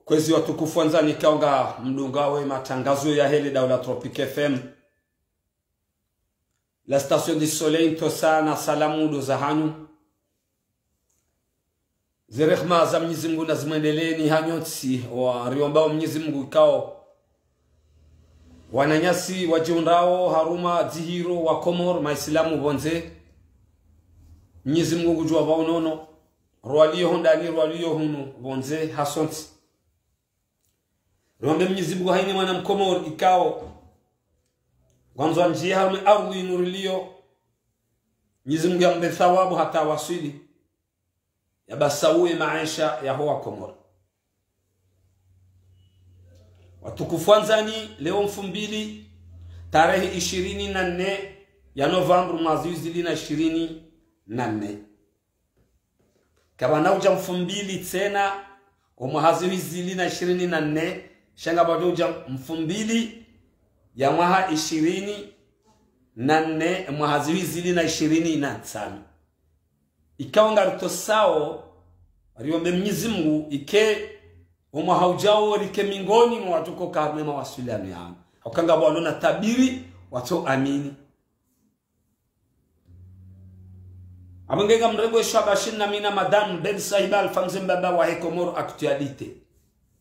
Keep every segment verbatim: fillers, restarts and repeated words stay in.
Kwezi watukufu wandzani ikao ngamdungao ye matangazo yahe le daula Tropic F M, la station du soleil, ntsontsa na salamu ndo zahanyu. Ze rehma za Mwenyezi Mungu nazimwendeleeni hanyu ntsi, wa riombao Mwenyezi Mungu ikao wananyasi wadjihundrao harumwa dzihiro wa Komori, maislamu pvondze. Mwenyezi Mungu ngudjuwa pvwa unono, rwalio hondani, rwalio hunu, pvondze, hasontsi. Riombe Mwenyezi Mungu haina mwana Mkomori ikao ngwandzo andjiye harumwa ye ardhwi inu rilio, Mwenyezi Mungu yampve thawabu hata waswili, yabasauwe maesha yaho wa Komori. Watukufu wandzani, leo mfumbili, tarehi ishirini na nne ya novembre, mwaha zihwi zili na ishirini na nne. Kapvana udja mfumbili tsena, omwaha zihwi zili na ishirini na nne, sha ngapvadjo udja mfumbili ya mwaha ishirini na nne, mwaha zihwi zili na ishirini na ntsanu. Ikao ngaritsontsawo, riombe Mwenyezi Mungu, ike omwaha udjao rike mengoni mwa watsuko karne mawaswiliano yanu. Hauka ngapvo walo na tabiri, watso amini. Apvo nge ngamrengo ye shwaba shinu na mi na madame Ben Sahiba Alpha Mze Mbaba wahe Comores Actualité.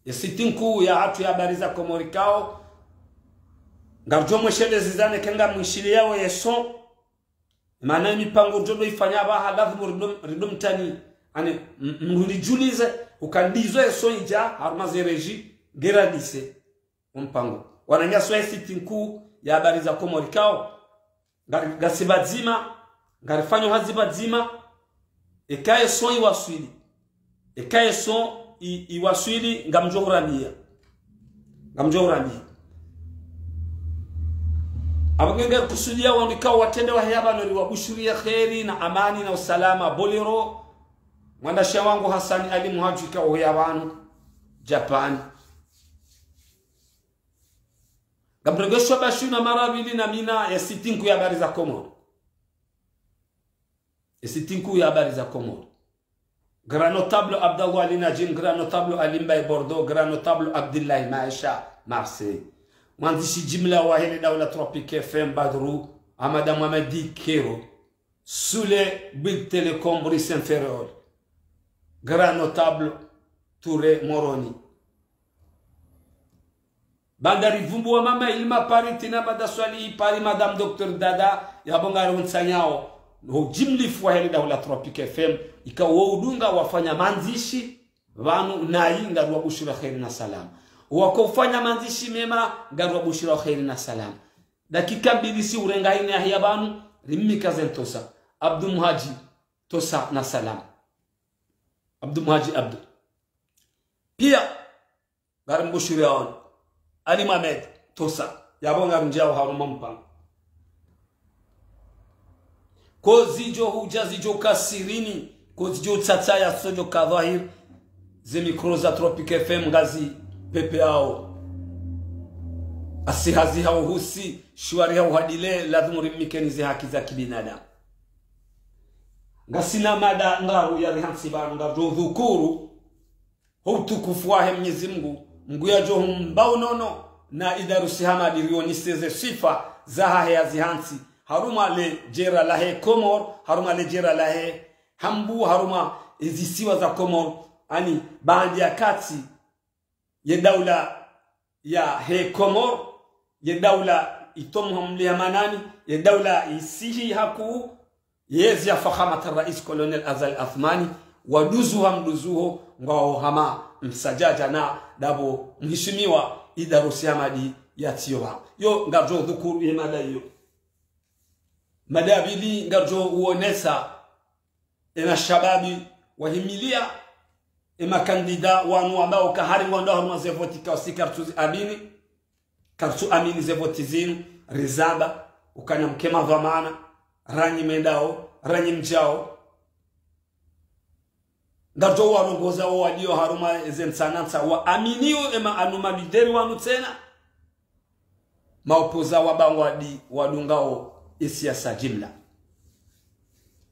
Ye site nkuu yahatru ya habari za Komori ikao ngaridjo mweshelezeza ne eka ngamwishiliyao ye son. Mana ye mipango ridjo ndo ifanya pvaha lazimu rido, rido mtani. Ani, m-, mridjulize, uka ndizo ye son idja, harumwa ze régie, nge radise. Ompango. Wananyasi wa ye site nkuu ya habari za Komori ikao. Ngari, ngasi pvadzima, ngarifanyo hazi pvadzima, eka ye son iwaswili. Eka ye son i, iwaswili, ngamdjo hurambia. Ngamdjo hurambia. Apvo nge ngarikusudia wandru ikao watrende waheya pvanu riwabushuriye kheri na amani na usalama. Bolero, mwanashe wangu Hassan Ali Muhadju ikao heya pvanu, Japan. Ngamrengo ye shwaba shinu na mara mbili na mi na ye site nkuu ya habari za Komori. Ye site nkuu ya habari za Komori. Grand notable Abdallah Ali Najim, grand notable Ali Mbaye Bordeaux, grand notable Abdillahi Maesha Marseille. Mwandzishi jimla wahe le daula Tropic F M Badru, Ahmada Mohamed Kero, Sule Bouygues Telecom Brice Inférieur, grand notable Touré Moroni. Baanda ripvumbuwa mama Ilma Paris, Tina Mada Swalihi Paris, Madame Docteur Dada, yapvo ngari untsanyao, no ujimlifu wahe le daula Tropic F M, ikao wo udunga wafanya mandzishi, pvanu nayi ngariwabushura kheri na salama. Wako ufanya mandzishi mema, ngariwabushura kheri na salama. Dakika mbili si urenga ine yaheya pvanu, rimnika ze ntsontsa. Abdu Muhadji, ntsontsa na salama. Abdu Muhadji Abdu. Pia, ngarimbushuriyao. Ali Mohamed, ntsontsa. Yapvo ngarindjiao harumwa mpango. Ko zidjo hudja zidjo ka sirini, ko zidjo tsatsa ya sodjo ka dhwahiri, ze micro za Tropic F M ngazi pepeao. Asi hazi hau husi, shiwari hau hadile, lazimu rimnikeni ze haki za kibinadamu. Ngasina mada ngaru ya rihantsi pvanu ngadjo dhukuru, ho utukufu wahe Mwenyezi Mungu, Mungu yadjo humba unono na Idarusi Hamadi rionese ze swifa zahahe yazihantsi, harumwa le jera lahe Komori, harumwa le jera lahe Hambu, harumwa ezisiwa za Komori, ani baanda ya katsi ye daula yahe Komori, ye daula itomuha mliha manani, ye daula isihi hakuu, yezi ya Fakhamat Rais Colonel Azali Assoumani, waduzuha mduzuho, ngwao hama msadjadja na ndapvo mhishimiwa Idarusi Hamadi yatsiyo pvao. Yo ngadjo dhukuru ye mada iyo. Mada ya pvili ngadjo uonesa ena shababi wahimilia, ema kandida wanu wambao ka hari ngwandao harumwa ze voti ka usi karitsu zi amini, karitsu amini ze voti zinu, rizamba, ukana mke madhwamana, ranyi mendao, ranyi mdjao. Ngadjo warongoza wo walio harumwa eze ntsanantsa, wa aminiyo ema anu malideri wanu tsena. Maopoza wabangwa ndi wadungao esiasa jimla.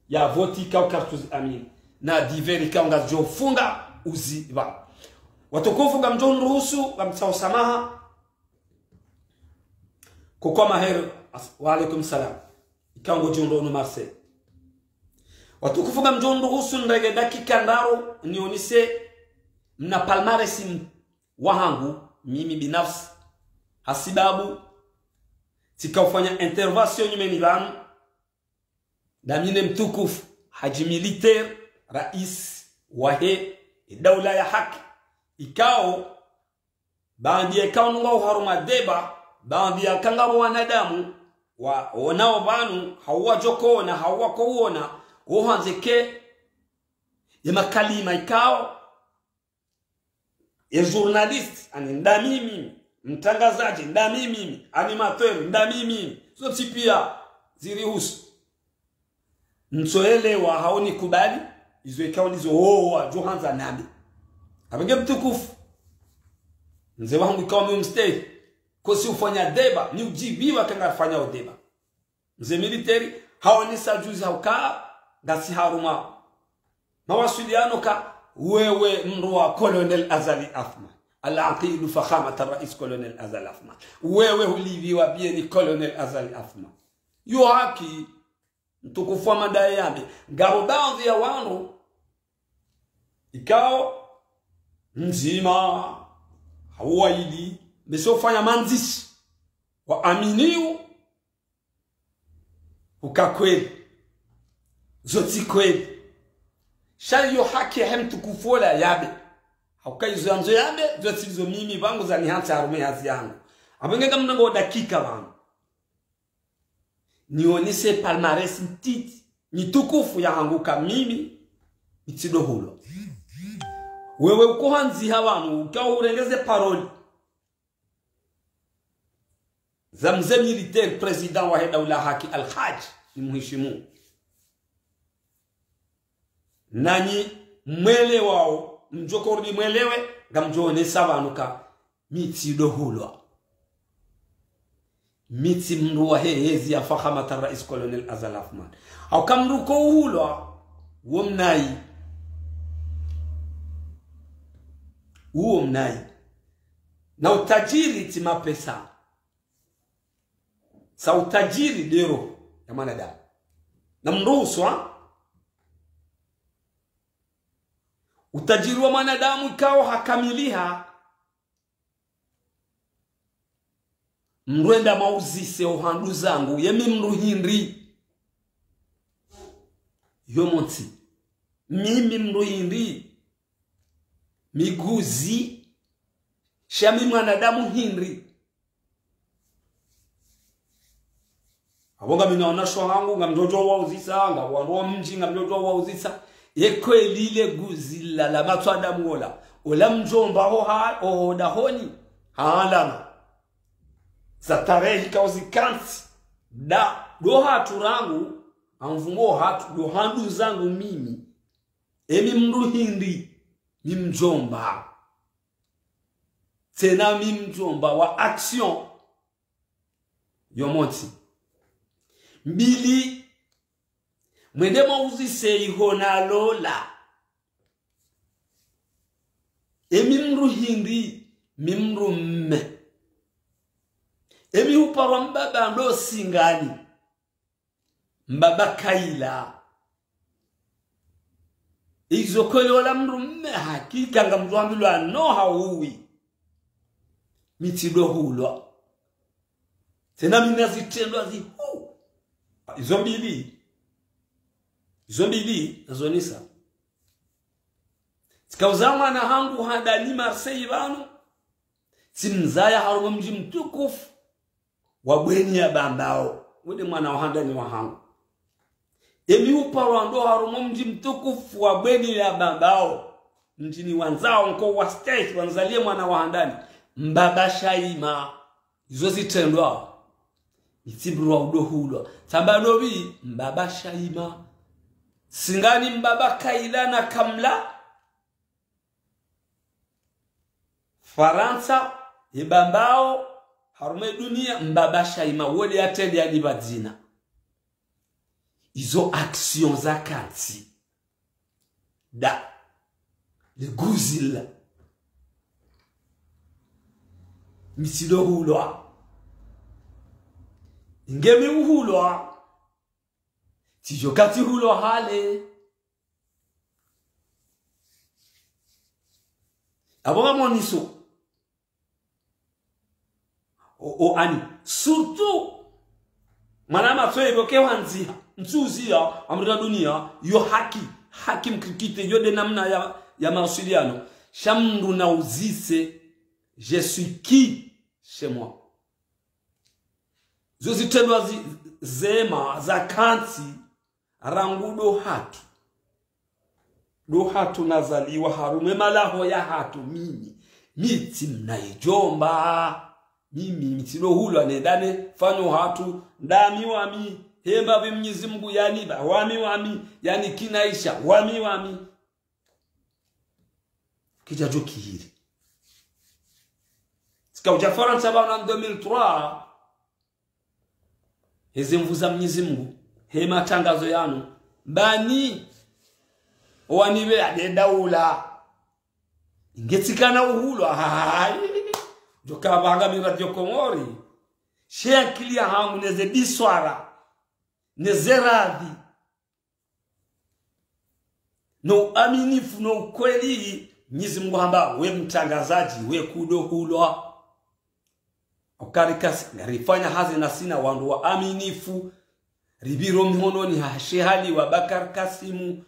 Ya voti ikao karitsu zi amini. Na divers ikao ngazidjo funga uzi pvao. Watukufu, ngamdjo niruhusu, ngamtsaho samaha. Koko mahere, as-, wa alaikum salam. Ikao ngodjo ndro unu Marseille. Watukufu, ngamdjo niruhusu nirenge dakika ndraru nionese mna palmarès m-, wahangu, mimi binafsi. Hasibabu, tsika ufanya intervention nyumeni pvanu, ndami ne mtukufu Hadji Militaire, rais wahe daula ya haki. Ikao, baadhi ya ikao nunga uharumwa débat, baadhi ya kanga wanadamu, wa, wonao pvanu, hau wadjo kuona, hau wako uona, wohandzeke, ye makalima ikao, ye journaliste, ani ndami mimi, mtrangazadji, ndami mimi, animateur, ndami mimi, zo tsi pia zirihusu. Ntsoelewa hau nikubali, izo ikao ndizo wowa, djo handza nambe. Apvenge mtukufu. Mze wahangu ikao mi umstehi. Kosi ufanya débat, ni udjibiwa kanga fanya o débat. Mze Militaire, haonesa juzi hauka, ngasi harumwa mawasiliano ka, wewe mdru wa Colonel Azali Assoumani. Al-aqidu fakhamat ar-rais Colonel Azali Assoumani. Wewe hulipviwa pveni Colonel Azali Assoumani. Yo haki, mtukufu wa madaye yambe. Ngapvo baadhi ya wandru, ikao, mdzima, hau waili, mbe si ufanya mandzishi, wa aminiu, uka kweli. Zo tsi kweli. Sha yo haki yahe mtukufu ola yambe. Hauka izo yandzo yambe, zo tsi zo mimi pvangu zanihantsi harumwa ye hazi yangu. Apvenge ngamnango dakika pvanu. Nionese palmarès ntiti, mitukufu yahangu ka mimi, mi tsi ndo hulwa. Wewe uko handziha pvanu, uka urengeze parole za mze Militaire, président wahe daula haki Al-Hadji, ni muhishimu. Nanyi mwelewao, mdjo korudi mwelewe, ngamdjo onesa pvanu ka mi tsi ndo hulwa. Mi tsi mdru wahe hezi ya fakhamat ar-rais Colonel Azali Assoumani. Hauka mdru ko uhulwa, wo mnayi. Uwo mnayi. Na utajiri tsi mapesa. Sa utajiri ndero ya mwanadamu. Na mdru uswa, utajiri wa mwanadamu ikao hakamiliha. Mdru enda mauzise ohandru zangu, ye mi mdru hindri. Yo montsi. Mimi mdru hindri. Mi guzi. Sha mi mwanadamu hindri. Apvo ngami na wanasho hangu, ngamdjo djo wauzisa, nga wandru wa mdji, ngamdjo djo wauzisa. Ye kweli le guzi la, la matso adamu ola. Ola mdjomba ho ha, ho dahoni. Haalama. Za tarehi kao zikantsi. Nda, ndo hatru rangu, ha mfumo hatru, ndo handru zangu mimi. Emi mdru hindri, mi mdjomba. Tsena mi mdjomba wa action. Yo montsi. Mbili, mwende mauzise iho nalola. Emi mdru hindri, mi mdru mme. Emi uparwa mbaba ndo Singani. Mbaba Kaila. Izo kweli ola mdru mme hakika ngamdjo ambilwa no hauwi. Mi tsi ndo hulwa. Tsena mi na zitrendwa zihuu. Izo mbili. Izo mbili, nazonesa. Tsikauza mwana hangu handani Marseille pvanu. Tsimzaya harumwa mdji mtukufu wa Bweni ya Bambao. Wende mwana wa handani wa hangu. Emi uparwa ndo harumwa mdji mtukufu wa Bweni ya Bambao. Mdji niwandzao nko wa stage, wandzaliye mwana wa handani. Mbaba Shaima. Izo zitrendwa. Mi tsi mdru wa undo hulwa. Tsamba ndopvi, mbaba Shaima. Singani mbaba Kaila na Kamla. Farantsa, ye Bambao, harumwa ye dunia, mbaba Shaima, wole yatrende ya nipva dzina. Izo action za kantsi. Nda. Le guzi la. Mi tsido hulwa. Nge mi uhulwa. Tsidjo katsi hulwa hale. Abo ba moniso. O, o ani. Surtout. Mwana matso ebo ke wandziha. Ntsuziya, amrira dunia, yo haki. Haki mkrikite, yo nde namna ya, ya mawasiliano. Sha mndru na uzise, je suis qui chez moi? Zo zitrendwa zi, zema, za kantsi, rangu ndo hatru. Ndo hatru nazaliwa harumwa e malaho ya hatru mimi. Mi tsi mna idjomba. Mimi, mi tsido hulwa ne ndane fanyo hatru. Ndami wami, hemba pvi Mnyezi Mungu yaniba. Wami, wami, yani kinaisha. Wami, wami. Kidjadjo kihiri. Tsika udja Farantsa pvanu en deux mille trois. Heze nvu za Mnyezi Mungu, he matrangazo yanu, mbani, owanibe ya nde daula. Nge tsikana uhulwa, hayi. Djoka pvanga mi Radio Komori. She ankili ya hangu neze biswara, neze radhi. No uaminifu, no ukweli, Mnyezi Mungu hamba, we mtrangazadji, we kudo hulwa. Okari kasi, ngarifanya hazi na sina wandru waaminifu, ripviro mihononi ha Shehali wa Bakar Kasimu,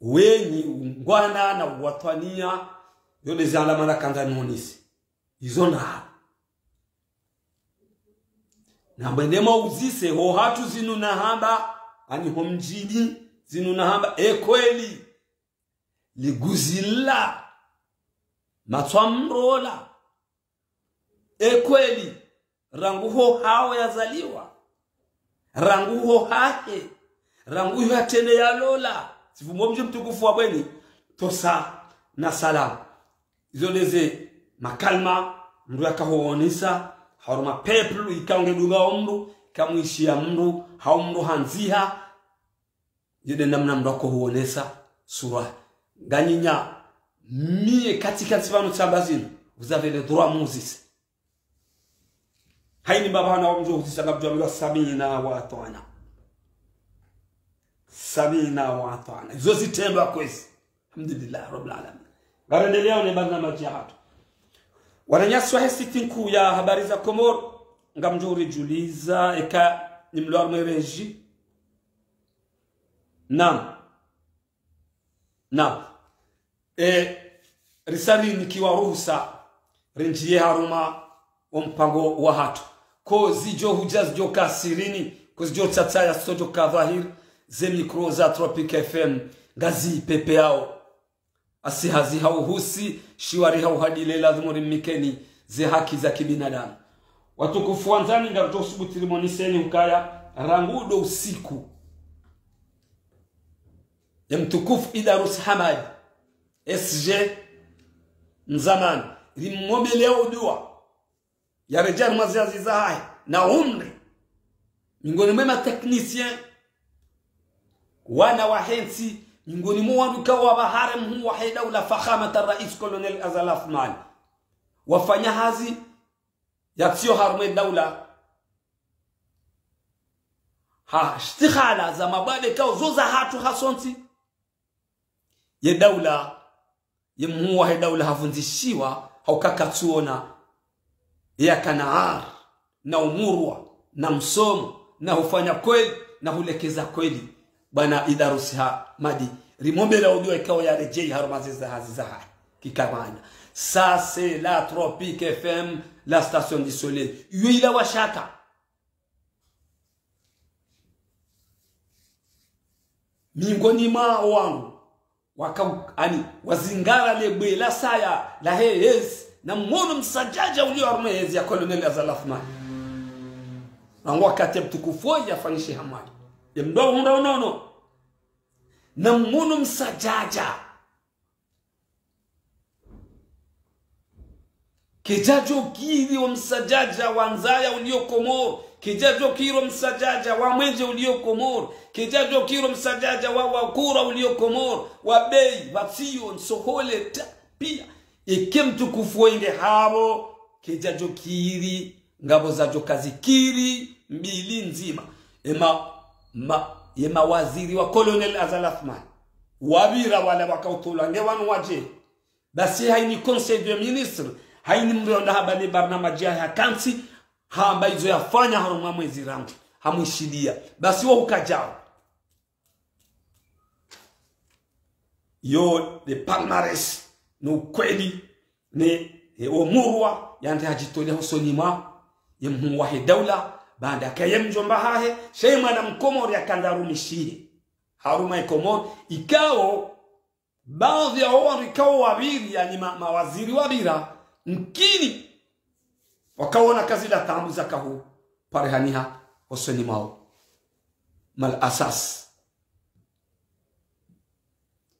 wenyi ungwana na uwatwaniya, yo nde zi alama nakandza nihonese. Izo na. Na mwende mwauzise, ho hatru zinu nahamba, ani ho mdjini, zinu nahamba, e kweli, liguzi la, matswa mrola, e kweli, rangu ho hawo yazaliwa, rangu ho hahe, rangu ho yatrende yalola. Tsivumbo mdji mtukufu wa Bweni, tosa na salama. Izo ndeze makalima mndru yakahoonesa, harumwa peuple, ika unge dunga o mndru, ika mwishiya mndru, hau mndru handziha, yo nde namna mndru akohuonesa sura. Nganyinya, mie kati kati pvanu tsamba zinu, vous avez le droit muzise. Hayini mbaba na wamdjo huzisa ngamdjo ambilwa samina wa atwana. Samina wa atwana. Izo zitrendwa kwezi. Alhamdulillah, Rabbil Alamin. Ngarendeleyao ne barnamaji ya hatru. Wananyasi wahe site nkuu ya Habari za Komori, ngamdjo uridjuliza, eka ni mlo harumwa e régie. Naam. Naam. E, risa rinikiwa ruhusa, rindjiye harumwa o mpango wa hatru. Ko zidjo hudja zidjo ka sirini, ko zidjo tsatsaya zitsodjo ka dhwahiri, ze micro za Tropic F M, ngazipepeyao. Asi hazi hauhusi, shiwari hauhadile, lazimu rimnikeni ze haki za kibinadamu. Watukufu wandzani, ngarudjo subuti rimoneseni hukaya, rangu ndo usiku. Ye mtukufu Idarus Hamadi, S G mzamani, rimombelea o dua. Yaredjei harumwa ze hazi zahahe, na umri. Miongoni mwe ma technicien, wana wahe ntsi, miongoni mwe wandru ka wapvahara mhuu wahe daula, Fakhamat Rais Colonel Azali Assoumani. Wafanya hazi, yatsiyo harumwa e daula. Ha, shtikhala za mabwade kao zo za hatru hasontsi. Ye daula, ye mhuu wahe daula hapvundzishiwa, hauka katsuona. Ye yakana ar, na umurwa, na msomo, na hufanya kweli, na hulekeza kweli. Bwana Idarus Hamadi, rimombelea o dua ikao yaredjei harumwa ze hazi zahahe. Kikamana. Ça, c'est la Tropic F M, la station du soleil. Iyo ila washaka. Miongoni mwa wanu, waka, ani, wazingara le bwe la saya, lahe yezi, na mwono msadjadja ulio harumwa e yezi ya Colonel Azali Assoumani. Rangu wakati ye mtukufu oyi yafanyishe hamwali. Ye mdru hundra unono. Na mwono msadjadja. Kedjadjo kiri o msadjadja wa Nzaya ulio Komori, kedjadjo kiri o msadjadja wa Mwendje ulio Komori, kedjadjo kiri o msadjadja wa Wakura ulio Komori, wa Beyi, wa Tsiyo, Nsohole, ta, pia. Eke mtukufu oyi nge hapvo, kedjadjo kiri, ngapvo zadjo kazikiri, mbili ndzima. Ema, ma, ye mawaziri wa Colonel Azali Assoumani. Wapvira wala wakautolwa nge wanu wadje. Basi hayini Conseil des Ministres, hayini mndru yonda hamba ne barnamaji yahe hakantsi, hamba izo yafanya harumwa mwezi rangu, hamwishiliya. Basi wo ukadjao. Yo nde palmarès, no ukweli, ne, e, omurwa, yande hadjitolea hosoni mwa, ye mhuu wahe daula, baanda kaye mdjomba hahe, sha ye mwana mkomori yakandza arumishihe. Harumwa ye Komori, ikao, baadhwi yawo wandru ikao wapviri, yaani ma, mawaziri wapvira, mkini, wakaona kazila taabu zakahu, parihaniha, hosoni mwawo. Mal asas.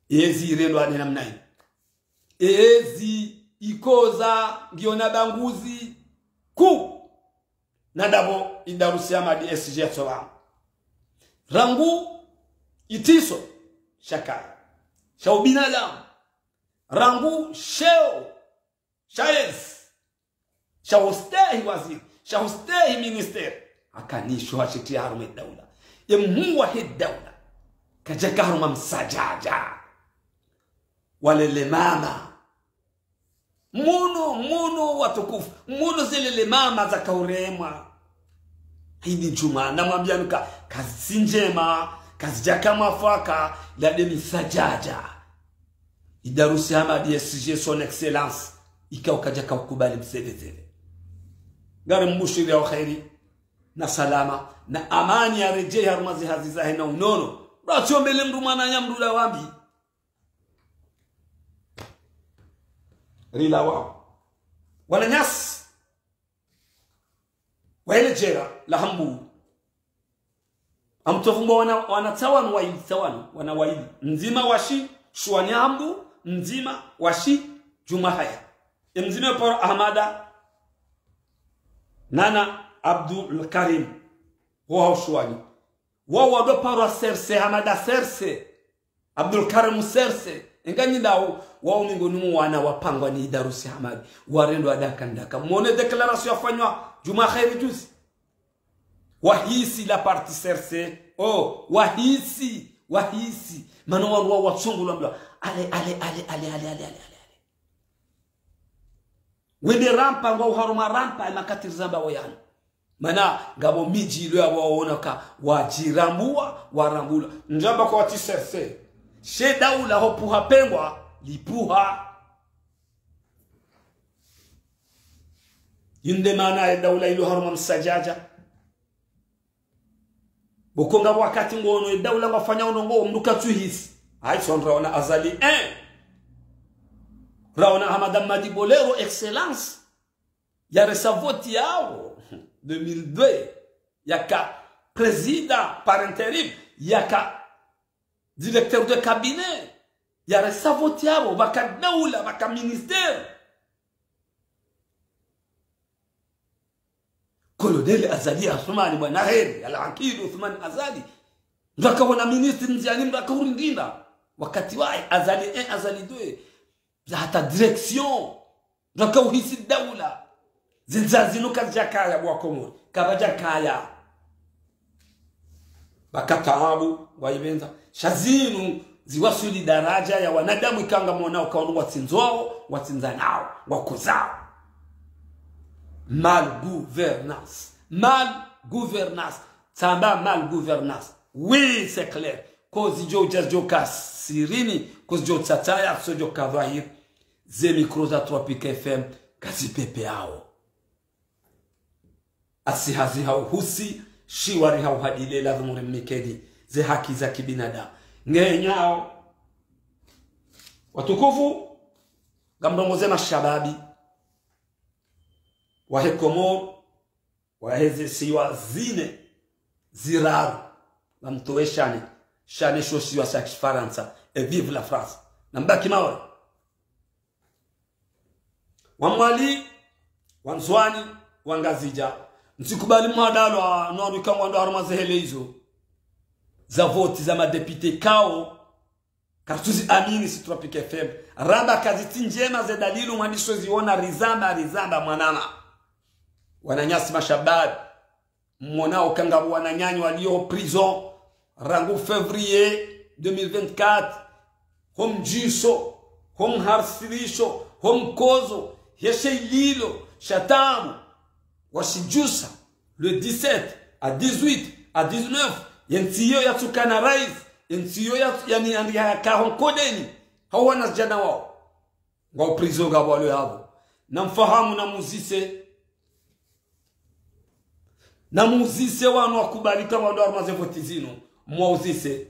Ezi irendwa ne namna yi. Ezi ikoza ngiona banguzi ku. Na ndapvo Idarusi Hamadi S G yatsowa. Rangu itsiso, shakaya. Sha ubinadamu. Rangu sheo, sha ezi. Sha ustehi waziri, sha ustehi ministère. Hakanisho hashitria harumwa ye daula. Ye mhuu wahe daula. Kadjaka harumwa msadjadja. Walele mama. Munu, munu watukufu. Munu zelele mama zakauremwa. Hayini djumwa, namwambiyani ka, kazitsi ndjema, kazidjaka mwafaka, la nde msadjadja. Idarusi Hamadi S G son excellence, ikao kadjaka ukubali mseveseve. Ngarimbushiriyao kheri, na salama, na amani yaredjeyi harumwa ze hazi zahe na unono. Ratsiombele mndru mwananya mndru la wambi. Rilawao. Wananyasi. Waele djera la Hambu. Amtsofumbwa wana, wana tsawanu waili, tsawanu, wana waili. Mdzima wa shi, Shuwani Hambu, mdzima wa shi, Djumwa Haya. E mdzima paro Ahamada, nana Abdul Karim, ho hao Shuwani. Wao wado paro Serse, Hamada Serse. Abdul Karim Serse, enga nyi ndawo, wao mingoni mwa wana wapangwa ni Idarusi Hamadi, warendwa daka ndaka. Mwone déclaration yafanywa Djumwa Kheri juzi. Wahisi la partie Serse, oh, wahisi, wahisi. Mana wandru wao watsungulwa mbwa. Ale, ale, ale. Wende rampa, ngwao harumwa rampa, ye makati rizamba wo yanu. Mana, ngapvo midji ilo yapvo waona ka, wadjirambua, warambula. Ndjamba kwa watsi Serse. She daula hopvuha pengwa, lipvuha. Yinde mana ye daula ilo harumwa msadjadja. Boko ngapvo wakati ngono ye daula ngwafanya ono ngo mndru katsuhisi. Hayi, so raona Azali, eh. Raona Ahamada Madi Bolero, excellence. Yaresa voti yawo, deux mille deux. Yaka président par intérim. Yaka directeur de cabinet. Yaresa voti yawo, pvaka daula, pvaka ministère. Colonel Azali Assoumani, bwana heri, Al-Akid Othman Azali. Mndru akaona ministre ndziani, mndru akaurindinda. Wakati waye, Azali un, Azali deux. Za hata direction. Mndru akauhisi daula. Zindza zinu kazidjakaya bo wa Komori. Kapvadjakaya. Pvaka taabu, waipvendza. Sha zinu, ziwaswili daraja ya wanadamu ikao ngamwonao ka wanu watsindzwao, watsindzanao, wakozao. Mal gouvernance. Mal gouvernance. Tsamba mal gouvernance. Oui, c'est clair. Kozidjo udja djo ka sirini, kozidjo tsatsaya, sodjo ka dhwahiri. Ze micro za Tropic F M, kazipvepveyao. Asi hazi hauhusi, shiwari hauhadile, lazimu rimnikeni ze haki za kibinadamu. Ngenyao. Watukufu, ngamrongoze mashababi wahe Komori, wahe ze siwa zine, ziraru, ngamtowe shane, shane sho siwa sha Kifarantsa, et vive la France. Na mbaki Maore. Wa Mwali, wa Ndzuwani, wa Ngazidja. Mtsikubali mwadalwa, no wandru ikao ngwandao harumwa ze hele izo. Za voti za madéputés ikao. Kartsuzi amini si Tropic F M. Ramba kazitsi ndjema ze dalili mwandiso ziona rizamba, rizamba mwanama. Wananyasi mashababi. Mwona ukanga wananyanyu walio prison. Rangu février deux mille vingt-quatre. Ho mdjiso. Ho mharsirisho. Ho mkozo. Heshe ililo. Shatamu. Washidjusa. Le dix-sept, à dix-huit, à dix-neuf, ye ntsi iyo yatsukana rais, ye ntsi iyo ya, yani, yani, ya, yaka ho nkodeni, hau wanazidjana wao. Ngwao prison ngapvo walio yapvo. Namfahamu, namuzise. Namuzise wanu wakubali ka wandru harumwa ze voti zinu. Mwauzise.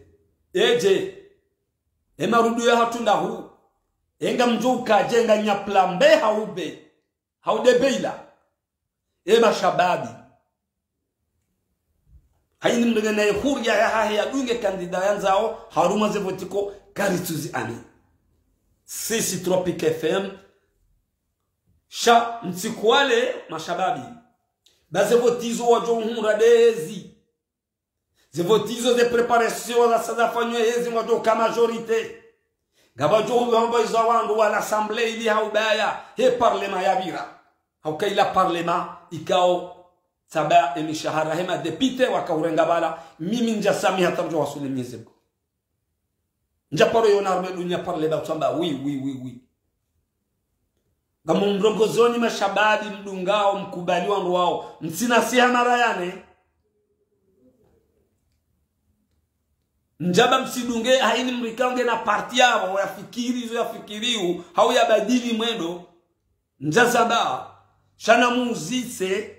Edje. E marudu yahatru ndahu. Enga mdjo ukaje nga nyaplambe haube. Haudebeila. E mashababi. Hayini mndru ngena ye huria yahahe yadunge kandida yandzao, harumwa ze voti ko, karitsuzi amini. Sisi Tropic F M. Sha, ntsiku wale, mashababi. Ba ze voti izo wadjo uhundra dezi. Ze voti izo ze préparation za sa zafanywa hezi ngwadjo ka majorité. Ngapvadjo hamba izo wandru wa l'Assemblée ili haubaya, he parlement yapvira. Hauka ila parlement ikao tsaba emishahara hema député wakaurenga pvala, mimi ndja sami hata mdjo wasuli Mwenyezi Mungu. Ndja paro yona harumwa dunia parlement ba tsamba, oui, oui, oui, oui. Ngamumrongozoni mashababi mdungao, mkubali wandru wao. Mtsina siha mara yane. Ndjaba msidunge, hayini mrika ngena parti yapvo, yafikiri, izo yafikiriu, hau yabadili mwendo. Ndjazamba, sha namuzise,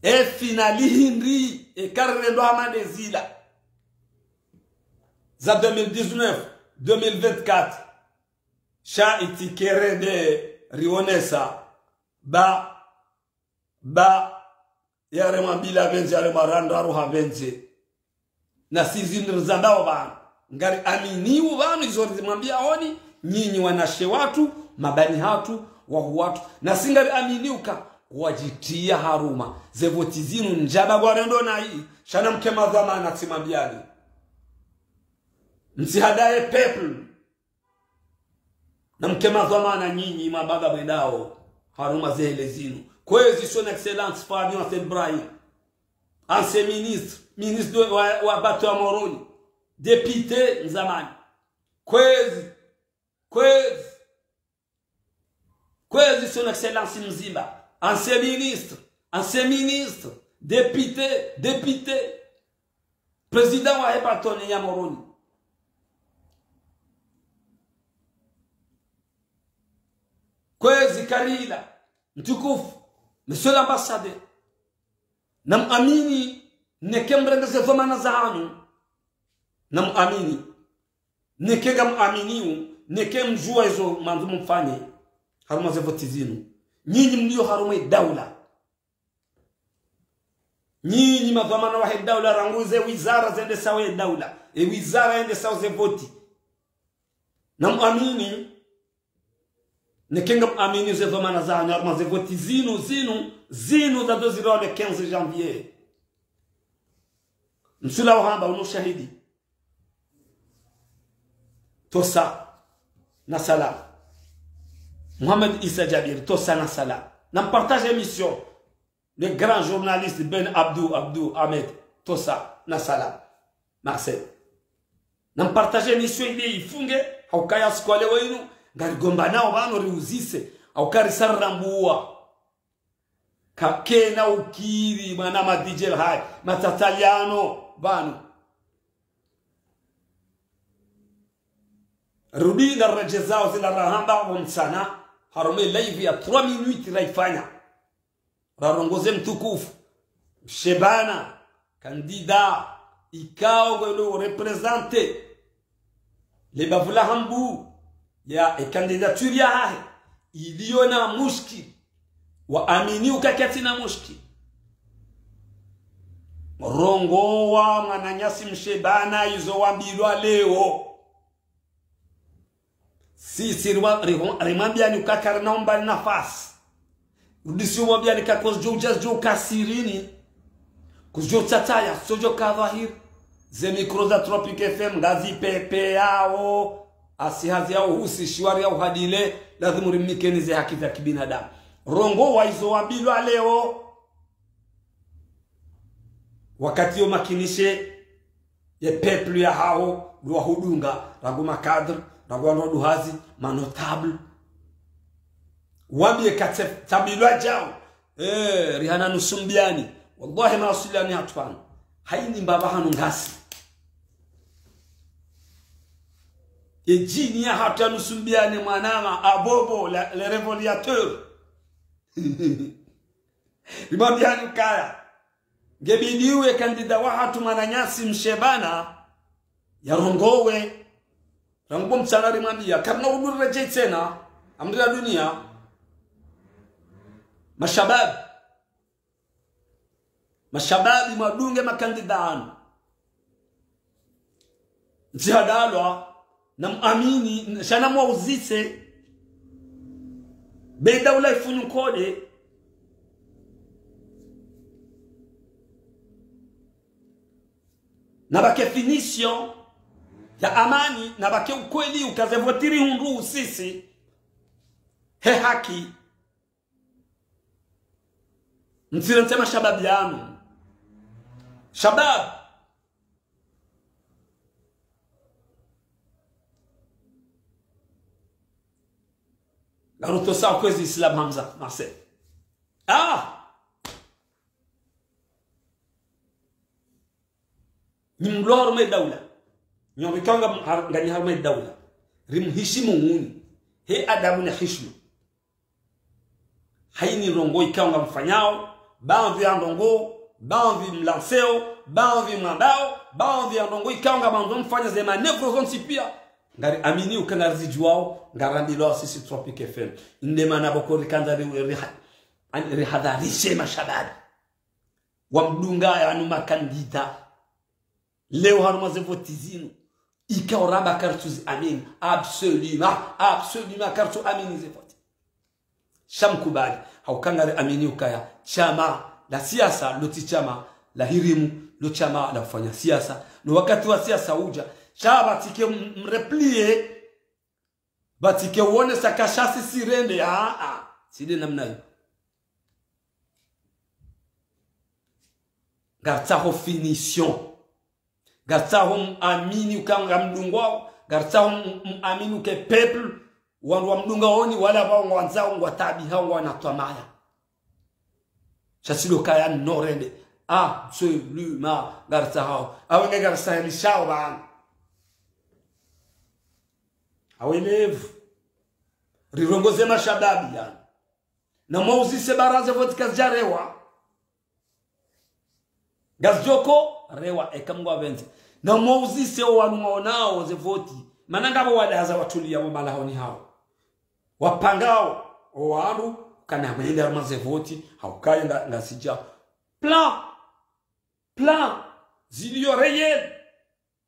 e finali hindri, e karrendo hama ndezila. Za deux mille dix-neuf, deux mille vingt-quatre. Sha itsi kerende rionesa, ba, ba, yaremwa mbila pvendze, yaremwa randraru ha pvendze. Na sisi nde rizambao pvanu. Ngari aminiu pvanu izo rizimwambia oni, nyinyi wanashe watru, mabani hatru, wahu watru. Na si ngari aminiu ka, wadjitia harumwa. Ze voti zinu ndjaba ngwarendo nayi, sha namke madhwamana tsimwambiani. Mtsihadaye peuple. Namke madhwamana nyinyi mababa mwendao harumwa ze hele zinu. Kwezi son excellence Fabien Housseni Ibrahim. Ancien ministre, ministre de, wa, wa bateau ya Moroni. Député zamani. Kwezi, kwezi, kwezi son excellence Mzimba. Ancien ministre, ancien ministre, député, député. Président wahe bateau ya Moroni. Kwezi karila, mtukufu, monsieur l'ambassadeur. Namuamini, neke mrende ze dhwamana zahanyu. Namuamini. Neke ngamuaminiu, neke mdjua izo mwandzo mfanye. Harumwa ze voti zinu. Nyinyi mlio harumwa e daula. Nyinyi madhwamana wahe daula rangu ze wizara zendesao ye daula. E wizara yendesao ze voti. Namuamini, neke ngamuamini ze dhwamana zahanyu harumwa ze voti zinu, zinu, zinu zazo zirao le quinze janvier. Msula wahamba unu shahidi. Tosa na salam. Mohamed Issa Djabir, tosa na salam. Nampartage émission. Le grand journaliste Ben Abdou, Abdou Ahmed, tosa na salam. Marseille. Nampartage émission ile ifunge, hauka ya siku ya leo inu, ngarigombanao pvanu riuzise, hauka risarambua. Kakena ukiri, mwana ma D J hai, matataliano, pvanu. Rudi na rejezao zila rahamba wa mtsana, harumwa live ya trois minutes raifanya. Rarongoze mtukufu, Mshebana, candidat, ikao ngwendo représenter le bavu la Hambu, ya e candidature yahahe, iliyo na mushkil, waamini uka katsina mushkil. Rongowa mwananyasi Mshebana izo wambilwa leo. Sisi riwa-, riho-, rimwambiani uka karina umbani nafasi. Rudisi umwambiani ka kozidjo udja zidjo uka sirini. Kozidjo utsataya, sodjo ka dhwahiri. Ze micro za Tropic F M ngazipepeyao, asi hazi ya uhusishiwa ri ya uhadile, lazimu rimnikeni ze haki za kibinadamu. Rongowa izo wambilwa leo, wakati yo makinishe ye peuple ya haho, ndo wahudunga, rangu ma cadre, rangu wandru wa duhazi, ma notable. Wambiye katse, tsabilwa djao. Eh, rihana nusu mbiyani. Wallahi ma wasilani hatru pvanu. Hayini mbaba hanu ngasi. Ye djini ya hatru ya nusu mbiyani mwanama, Abobo, le, le révélateur. Rimwambiyani ukaya. Ngebidi uwe kandida wa hatru mwananyasi mshebana, yarongowe. Rangu bo mtsana rimwambiya, karina uduri redjei tsena, amri ya duniya. Mashababi. Mashababi mwadunge makandida anu. Ntsi hadalwa, na muamini, sha na mwauzise. Be daula ifunyu nkode. Na pvake finition ya amani, na pvake ukweli uka ze voti rihundru usisi. He haki. Mtsirentse mashababi yanu. Shabab. Ngarutosa kwezi Islam Hamza, Marcel. Ah! Nyi mlo harumwa ye daula. Nyi wabikao nga har-, nganyi harumwa ye daula. Rimhishimu nguni. He adabu na hishima. Hayini ndrongo ikao ngamfanyao, baadhwi ya ndrongo, baadhwi mlanseo, baadhwi mwambao, baadhwi ya ndrongo ikao ngamwandzo mfanya ze manœuvre zontsi piya. Ngari amini uka ngarizidjuwao, ngarambilwao sisi Tropic F M. Inde mana pvoko rikandza ri, ri, ri, rihadharishe mashababi. Wamdunga yanu makandida. Leo harumwa ze voti zinu. Ikao ramba karitsuzi amini. Absolument. Absolument karitsu amini ze voti. Sha mkubali. Hauka ngari amini ukaya. Shama la siasa, lo tsi shama la hirimu, lo shama la ufanya siasa. No wakati wa siasa udja. Sha pvatsike m-, mrepliye. Pvatsike uonesa kashasi sirende, ah, ah. Tsi nde namna iyo. Ngaritsaho finition. Ngaritsaho muamini uka ngamdungwao. Ngaritsaho mu-, muamini uka peuple. Wandru wamdungaoni wala pvao ngwandzao ngwataabihao ngwana twamaya. Sha tsi ndo kaya no rende. Absolument. Ngarisaho. Awe nge ngarisahelishao pvanu. Awe levu. Rirongoze mashababi yanu. Na mwauzise baraza voti kazidjarewa. Ngazidjoko rewa eka Mngu apvendze. Na mwauzise o wanu mwaonao ze voti. Mana ngapvo wadaza watulia mo malahoni hawo. Wapangao o wanu kana mwende harumwa ze voti, haukaya nga, ngazidja. Plan. Plan. Zilio réel.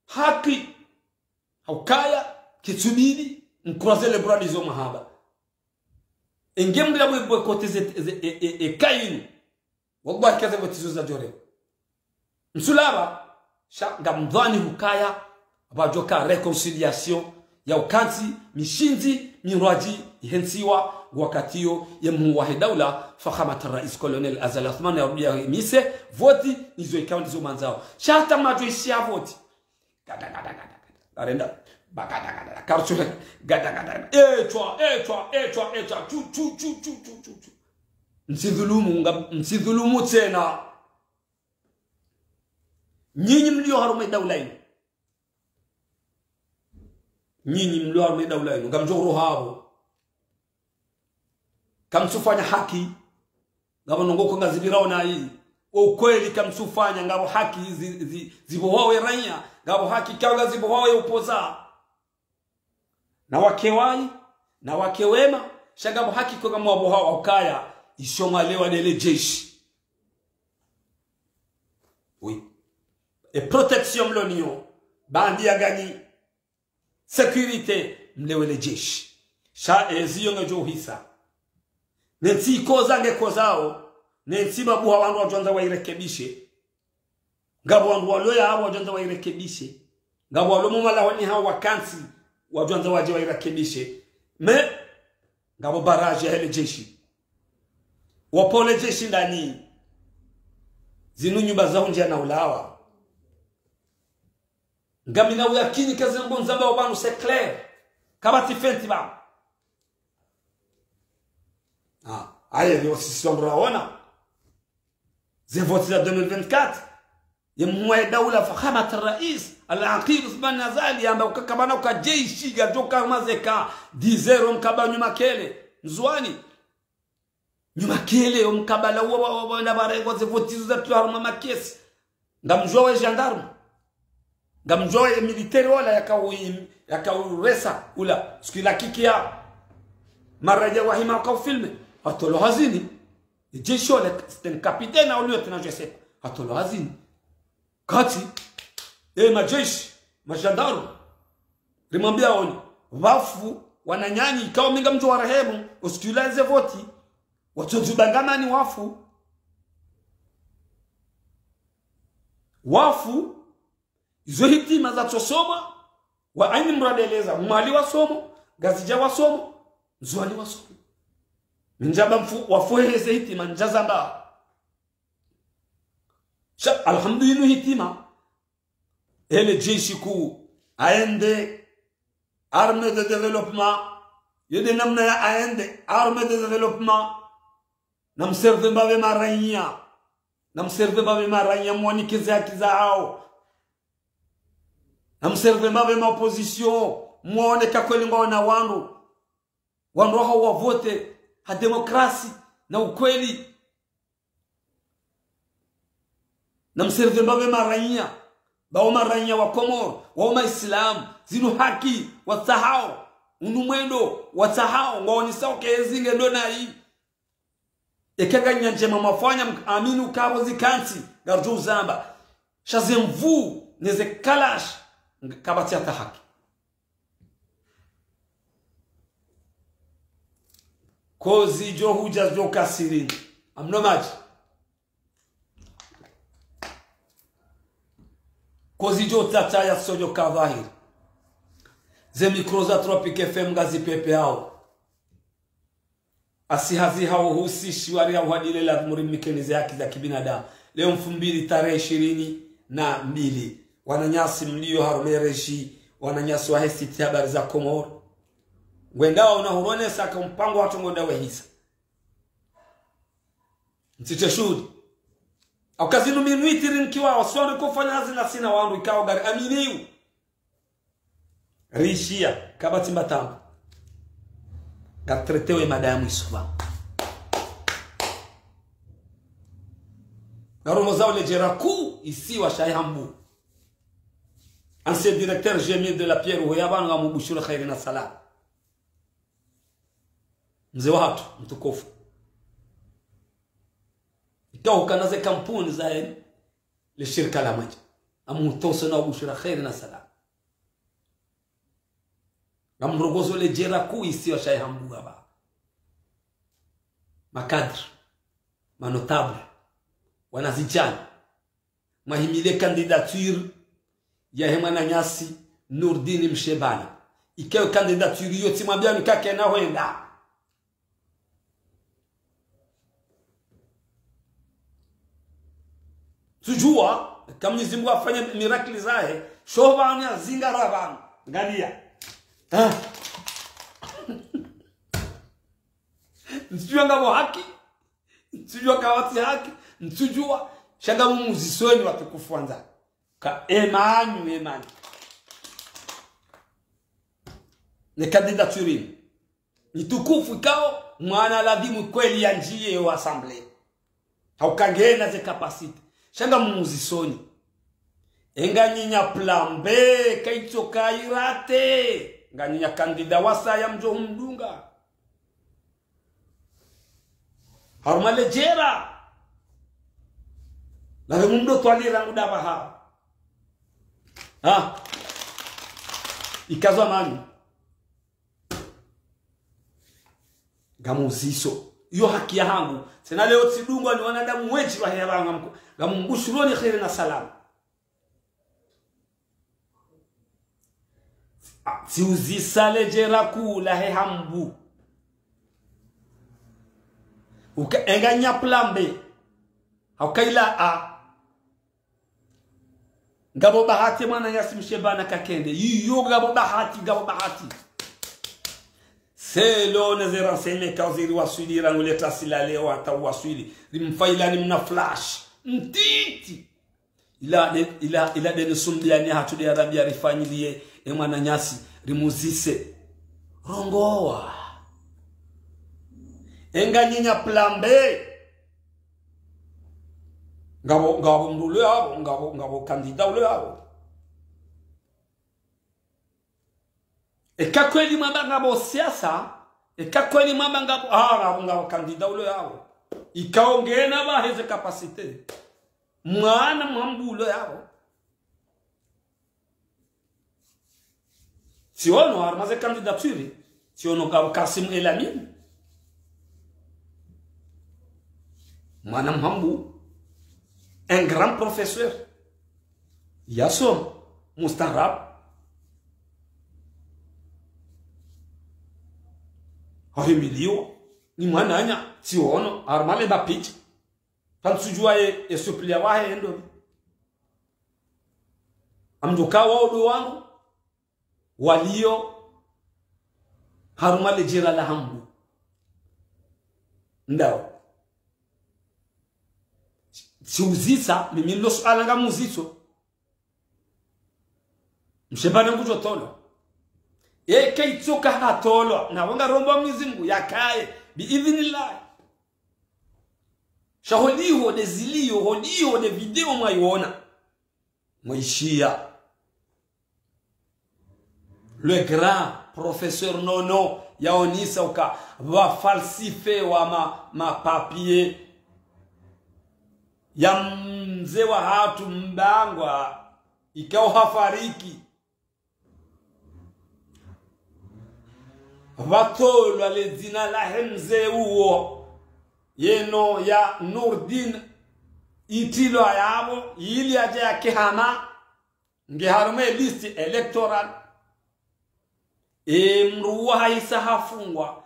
Haki. Haukaya, kitsubidi, mcroiser les bras ndizo mahaba. Enge mndru yamwe boycotter ze, ze, e, e, e, kayinu. Wallahi kaze voti zo zadjorewa. Msulaba, sha ngamdhwani hukaya, pvadjoka réconciliation, ya ukantsi, mishindzi, mirwadji, ihentsiwa, wakati yo, ye mhuu wahe daula, Fakhamat Rais Colonel Azali Assoumani, ya rudia mise, voti, nizo ikao ndizo mwandzao. Sha hata mwadjoishiya voti. Gada, gada, gada, gada. Arenda. Bagada, gada, gada. Kartsule. Gada, gada, gada. Echwa, echwa, echwa, echwa. Chu, chu, chu. Mtsidhulumu, nga, mtsidhulumu tsena. Nyinyi mlio harumwa daula inu. Nyinyi mlio harumwa daula inu. Ngamdjo roha pvo. Kamtsufanya haki, ngapvo ndrongoo ko ngazipvirao na iyi. Ukweli kamtsufanya, ngapvo haki zi, zi, zipvohwawo ye raiya, ngapvo haki ikao ngazipvohwawo ye upvoza. Na wake wayi, na wake wema, sha ngapvo haki ko ngamwapvohao ukaya, isho mwalewa ndele jeshi. Oui. E protection mlo nayo, bandi ya gani, sécurité, mlewe le jeshi. Sha ezi yo ngedjo uhisa. Ne ntsi ikoza ngekozao. Ne ntsi mabuha wandru wadjwandza wayirekebishe. Ngapvo wandru walo yapvo wadjwandza wayirekebishe. Ngapvo walo mo malahoni hawo wakantsi wadjwandza wadje wayirekebishe. Mais, ngapvo barrage yahe le jeshi. Wapvo le jeshi ndani. Zinu nyumba za hundjia na ulawa. Ngamina uyakini ka ze ndrongo nizambao pvanu c'est clair. Kapvatsi fenti pvanu. Ah, aye, leo sisi wandru raona. Ze voti za deux mille vingt-quatre. Ye mhuu wa daula Fakhamat Rais, Al-Aqid Uthman Azali, yamba uka kapvana uka jeshi, ngadjoka mazeka, dix heures omkaba Nyumakele, Ndzuwani. Nyumakele, omkabala wa, wa, wa, wa, na pvarengwa ze voti zo zatrulwa harumwa makesi. Ngamdjuwa we gendarme. Ngamdjuwa we militaire wala yakau-, yakauresa ula. Siku ila kikia. Maraja wahima wakaufilme. Hatolwa hazini. Jeshi wala, c'était un capitaine au lieutenant, je sais pas. Hatolwa hazini. Kati, e majeshi, magendarme, rimwambia oni, wafu, wananyanyi, ikao mi ngamdjo warehemu, usiku ula ze voti, watsodjuba ngamani wafu. Wafu, izo hitima zatsosoma, wa aini mradeleza, Mwali wasomo, Ngazidja wasomo, Ndzuwani wasomo. Mi ndjamba mfu, wafu heze hitima, ndjazamba. Sha, alhamdulillah, hitima. Ele jeshi kuu, A N D, armée de développement, yende namna ya A N D, armée de développement, na mserve mbapve maraiya, na mserve mbapve maraiya, mwanike ze haki zahao, na mserve mbapve ma opposition, mwaone ka kweli ngwaona wandru, wandru hao wavote ha demokrasi na ukweli. Na mserve mbapve maraiya, ba wo maraiya wa Komoro, wa wo maislamu, zinu haki, watsahao, unu mwendo, watsahao, ngwaonesao ke ezi nge ndo nayi. Eka nganyandjema mwafanya mk-, amini ukapvo zikantsi, ngarudjo uzamba. Sha ze nvu, ne ze kalash, ng-, kapvatsi hata haki. Kozi djo hudja djo kasirini. Amno madji. Kozi djo tata ya sodjo ka dhahiri. Ze mikro za Tropic F M ngazipvepvehao. Asi hazi hao husi shiwari ya uhadile la muri mikeni ze haki za kibinadamu. Leo mfumbili tarehi ishirini na mbili. Wananyasi mlio harumwa reji, wananyasi wahe site Habari za Komoro. Ngwendao na huronesa ka mpango watru ngwenda wehisa. Ntsitse shuhudi. Au ka zinu minuit rinkiwa, wasi wandru kofanya hazi na sina wandru ikao ngari aminiyo. Rishiya, kapvatsi mbatambu. Ngaritretewe mada ya mwiso pvanu. Ngarongozao le jera kuu isiwa sha Ihambu. Ancien directeur Jamil de la Pierre, uwo ya pvanu ngamubushuru kheri na salama. Mze wahatru, mtukufu. Ikao kana ze kampuni zahe, le shirika la madji. Amutoso na ubushura kheri na salama. Ngamrongozo le jera kuu isiwa sha Ihambu ngapvo. Makadri, manotable, wanazidjana. Mwahimile candidature yahe mwananyasi Nourdine Mshebana. Ikao candidature iyo tsimwambia mi kakena hwenda. Tsudjua, ka Mwenyezi Mungu afanye miracle zahe, sho pvanu ya zingara pvanu. Ngaliya. Ah. Ntsudjua ngapvo haki. Ntsudjua kapvatsi haki, ntsudjua, sha ngamumuzisoni watukufu wandzani. Ka emanyu, emanyu. Ne candidature inu. Nitukufu ikao, mwana ladhimu kweli yandjiye yo assemblée. Hauka ngena ze capacité. Sha ngamumuzisoni. Enganyinya plan B, kaitso kairate. Nganyinya candidat wasaya mdjo humdunga. Harumwa le jera. Lale mumdo twalira nguda pvaha. Ha? Ikazwa mami. Ngamuziso. Iyo haki yahangu. Tsena leo tsidungwa ni wanadamu wendji waheya pvanu ngamko. Ngamumbushuroni kheri na salama. Tsiuzisa ledjera kula he Hambu. Uka enga nya plan B. Hauka ila A. Ngapvo bahati mwananyasi Mshebana kakende. Iyo ngapvo bahati, ngapvo bahati. Selon ze renseignements ka uziri waswili rangu leta sila leo hata waswili. Rimfaila ni mna flash. Ntiti. Ila de, ila, ila de nisumbiani hatru de Arabia rifanyiliye, e mwananyasi, rimuzise. Rongowa. Enga nyi nya plan B. Ngapvo, ngapvo mndru ule yapvo, ngapvo, ngapvo kandida ule yapvo. Eka kweli mwamba ngapvo siasa, eka kweli mwamba ngapvo, ah, ngapvo, ngapvo kandida ule yapvo. Ikao ngena pvahe ze capacité. Mwana mwa Hambu ule yapvo. Tsiono, harumwa ze candidature, tsiono ngapvo Kassim El Amine. Mwana mwa Hambu, un grand professeur. Yasoma, mustaarabu. Hahimiliwa, ni mwananya, tsiono, harumwa le mapicha. Pvantsudjuwa ye, ye suppléant wahe endo. Amdjoka wao ndo wanu walio harumwa ledjera la Hambu. Ndawo. Tsiuzisa, mimi lo suala ngamuziso. Mshebana ngudjo tolwa. Eka itsoka hatolwa, na wanga romba Mwenyezi Mungu yakaye, bi idhnillah. Sha holiho de zilio, holiho de video mwayiona. Mwaishiya. Le grand professeur Nono, yaonesa uka, pvwa falsifié wa ma, ma papier. Ya mze wahatru Mbangwa, ikao hafariki. Pvatolwa le dzina lahe mze uwo. Yeno ya Nourdine itilwa yapvo, ili yadje yake hama, nge harumwa liste électorale. E mndru uwo hahisa hafungwa.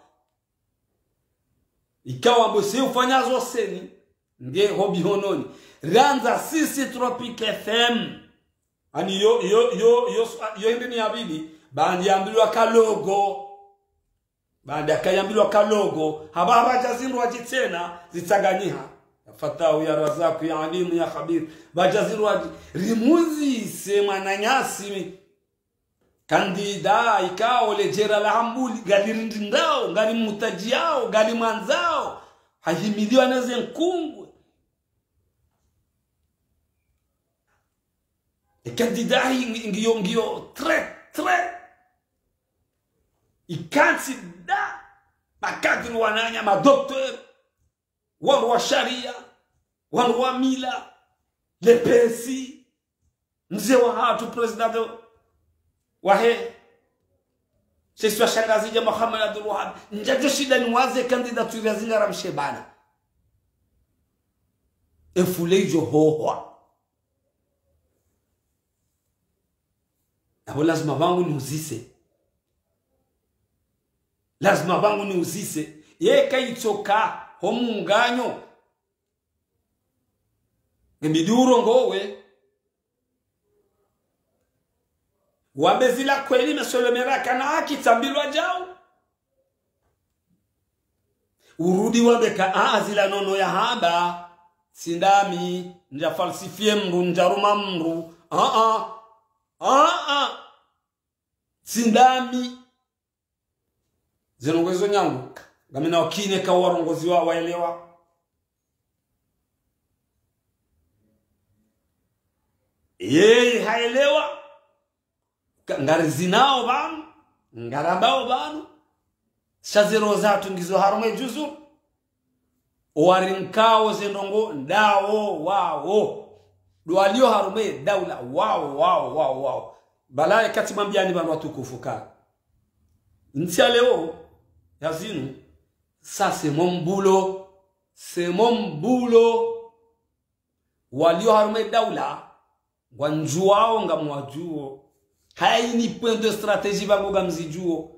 Ikao wambo si ufanya zo CENI, nge ho bihononi. Randza sisi Tropic F M. Ani yo, yo, yo, yo, yo hindri ni ya pvili, baanda yambilwa kalogo. Baanda kayambilwa kalogo. Hapva, hapvadja zindru wadji tsena, zitsanganyiha. Ya Fattahu, ya Razzaku, ya Alimu, ya Khabiru. Pvadja zindru wadji, rimuzise mwananyasi mi. Kandida ikao ledjera la Hambu li, ngalirindindao, ngalimutadjiyao, ngalimwandzao. Hahimiliwa na ze nkungwe. E kandida hi ngi, ngiyo, ngiyo très, très. Ikantsi da, makadiri wananya, ma docteur, wandru wa sharia, wandru wa mila, le P S I, mze wahatru, président wahe, sisi wa Shangazidja Mohamed Abdul Wahab, ndjadjo shinda niwaze candidature ya zingara Mshebana. Efule idjo hohwa. Apvo lazima pvangu niuzise. Lazima pvangu niuzise. Yeka itsoka ho munganyo. Ngebidi urongowe. Wambe zila kweli, monsieur le maire, kana haki tsambilwa djau. Urudi wambe ka, ah, zila Nono yahamba, tsi ndami, ndja falsifié mndru, ndja ruma mndru. Ah, ah. Ah, ah. Tsi ndami. Zinu ngwezo nyangu, ngamina wakine ka warongozi wa, waelewa. Yeye haelewa. Ka, ngarizinao pvanu, ngarambao pvanu, sha ze roho zahatru ngizo harumwa e djuzu, owarinkao ze ndrongo ndawo wawo. Ndo walio harumwa e daula wawo, wawo, wawo, wawo. Balaye katsi mwambiani pvanu watukufu ka. Ntsi ya leo, ya zinu, ça c'est mon boulot, c'est mon boulot. Walio harumwa e daula, ngwandjuwao ngamwadjuo. Hayina point de stratégie pvangu ngamzidjuo.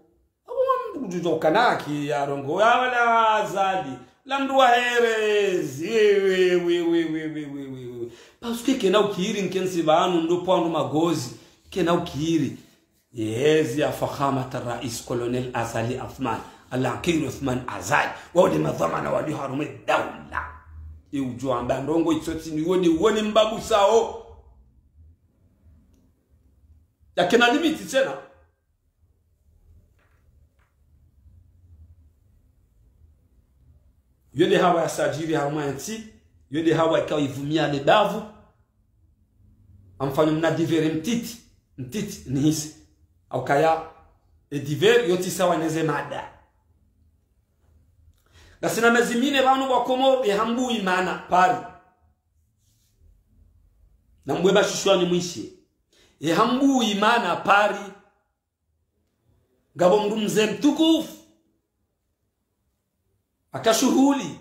Abo mamdru kudjudjuwa ukana haki ya ndrongoo ya wala Azali. La mdru wa herezi. We, we, we, we. Parce que kena ukiri nkentsi pvanu ndo pvwandu magozi. Kena ukiri. Yezi ya fakhamat rais colonel Azali Athman. Al-Aqid Uthman Azali. Wao nde madhwamana walio harumwa daula. Ye udjo amba ndrongoo itsotsi ni wone, wone mbapvu sao. Ya kena limite tsena. Yo nde hawa ya sadjiri harumwa yentsi, yo nde hawa ikao ivumia le bavu, amfanyo mna divers mtiti, mtiti nihisi. Au kaya, e divers yo tsi sawa neze mada. Ngasina mezi mine pvanu pvwa Komori, ye Hambu Imana, Paris. Na mbwe ba shishwani mwishe. Ye Hambu Imana, Paris. Ngapvo mdru mze mtukufu. Aka shuhuli.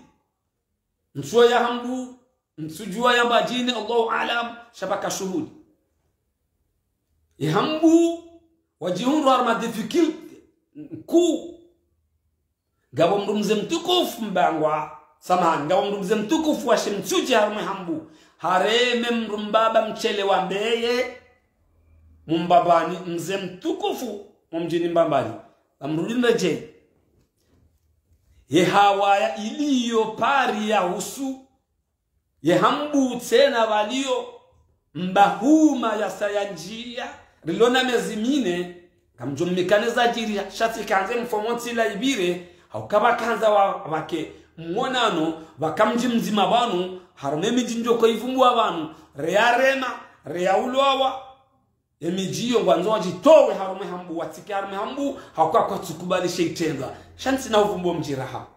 Ntsuo ya Hambu, ntsudjuwa yamba djini, Allahu aalam, sha pvaka shuhuli. Ye Hambu, wadjihundru harumwa difficulté nkuu. Ngapvo mdru mze mtukufu Mbangwa, samahani, ngapvo mdru mze mtukufu washe Mitsudje harumwa ye Hambu. Hareme mdru mbaba mshele wa Mbeye, Mumbambani, mze mtukufu, mwa mdjini Mbambani. Ba mdru limbe dje. Ye hawa ya iliyo Paris ya husu. Ye Hambu tsena pvaliyo mbahuma ya saya ndjia. Rilona mezi mine, ngamdjo mnikane zadjiri, sha tsi kandze mfomo ntsi la ibire, hauka pvakandza wa, pvake mwonano, pvaka mdji mdzima pvanu, harumwa emidji ndjo ko ivumbwa pvanu, reya rema, reya ulwawa, emidji iyo ngwandzo wadjitowe harumwa ye Hambu, watsike harumwa ye Hambu, hauka kwatsukubali she itrendwa. Sha ntsina uvumbo mdji raha.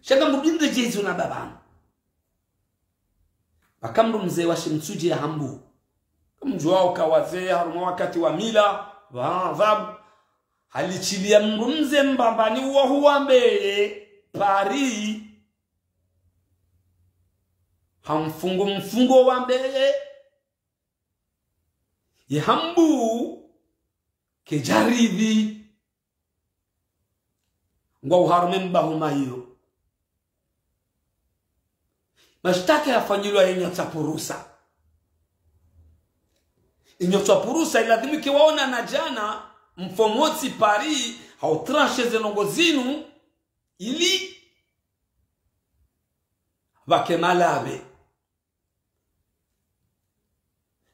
Sha ngamdjo limbe dje izo na pvapvanu. Pvaka mdru mze washe Mitsudje ya Hambu. Kamdjuwao ka wazee harumwa wakati wa mila, pvapvo. Halishiliya mdru mze Mbambani wa huwa Mbeye, Paris. Hamfungu mfungo wa Mbeye. Ye Hambu, kedjaridhi. Ngwao harumwa mbahuma iyo. Mashtaka yafanyilwa ye nyotsa purusa. Ye nyotsa purusa iladhimu ke waonana djana, mfomo ntsi Paris, hau tranché ze ndrongoo zinu, ili pvake malapve.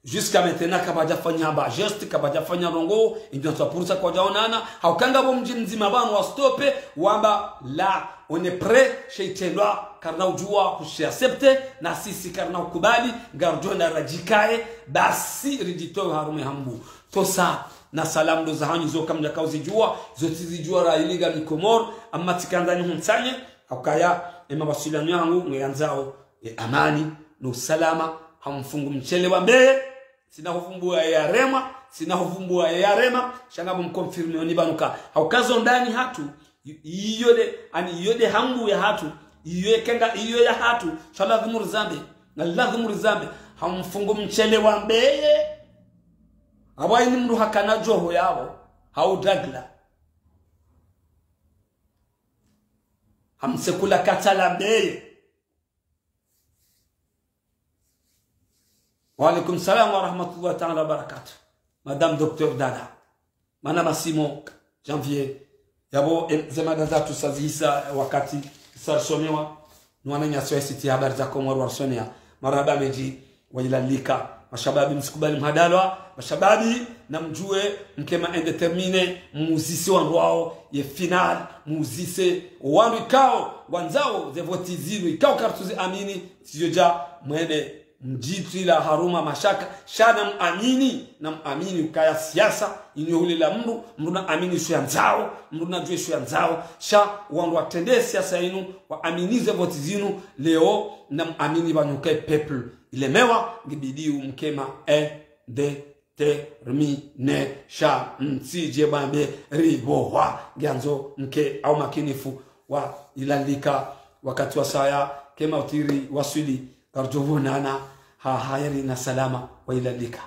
Jusqu'à maintenant, kapvadjafanya hamba geste, kapvadjafanya ndrongoo, indjo ntsa purusa kwadjaonana, hauka ngapvo mdji mdzima pvanu wa stoppé, wamba là, on est prêt, she itrendwa, karina udjuwa, kushe accepté, na sisi karina ukubali, ngarudjo na radjikaye, basi ridjitowe harumwa ye Hambu. Tosa, na salamu ndo zahanyu zo kamdjaka uzidjuwa, zo tsizidjuwa ra iliga ni Komori, amma tsikandza nihuntsanye, haukaya, ema mawasiliano yangu, ngeyandzao, ye amani, no usalama, hamfungu mshele wa Mbeye, tsina huvumbuwa ye yaremwa, tsina huvumbuwa ye yarema, sha ngapvo mconfirmé oni pvanu ka. Hauka zo ndani hatru, i-, iyo nde, ani iyo nde Hambu ya hatru, iyo ye kenga, iyo ya hatru, sha ladhimu rizambe, na ladhimu rizambe, hamfungu mshele wa Mbeye, apvo ini mdru hakana djoho yapvo, hau dagla. Hamsekula katala Mbeye. Wa alaikum salam wa rahmatullahi ta'ala wa barakatuh. Madame Docteur Dada. Mana Massimo, Janvier. Yapvo, em, ze mada zatru sazihisa, eh, wakati, sarishonewa. Nwana nyasi wa siti habari za Komori warishoneya. Marahaba mendji, wayilalika. Mashababi msikubali mhadalwa. Mashababi, namdjuwe, mke ma indéterminé, muzise wandru wao, ye final, muzise, wandru ikao, wandzao, ze voti zinu, ikao kartsuzi amini, tsidjodja, mwende, mdjitwila harumwa mashaka, sha namuamini, namuamini ukaya siasa, inu hulela mdru, mdru naamini sho yandzao, mdru nadjuwe sho yandzao, sha wandru watrende siasa inu, waamini ze voti zinu, leo namuamini pvanu ukaya peuple ilemewa, ngibidiyo mke ma indéterminé, sha mtsidje bambe ribohwa, ngiandzo mke au makinifu wayilalika, wakati wasaya, kema utiri waswili, ngarudjo pvonana, ha, ha heri na salama, wayilalika.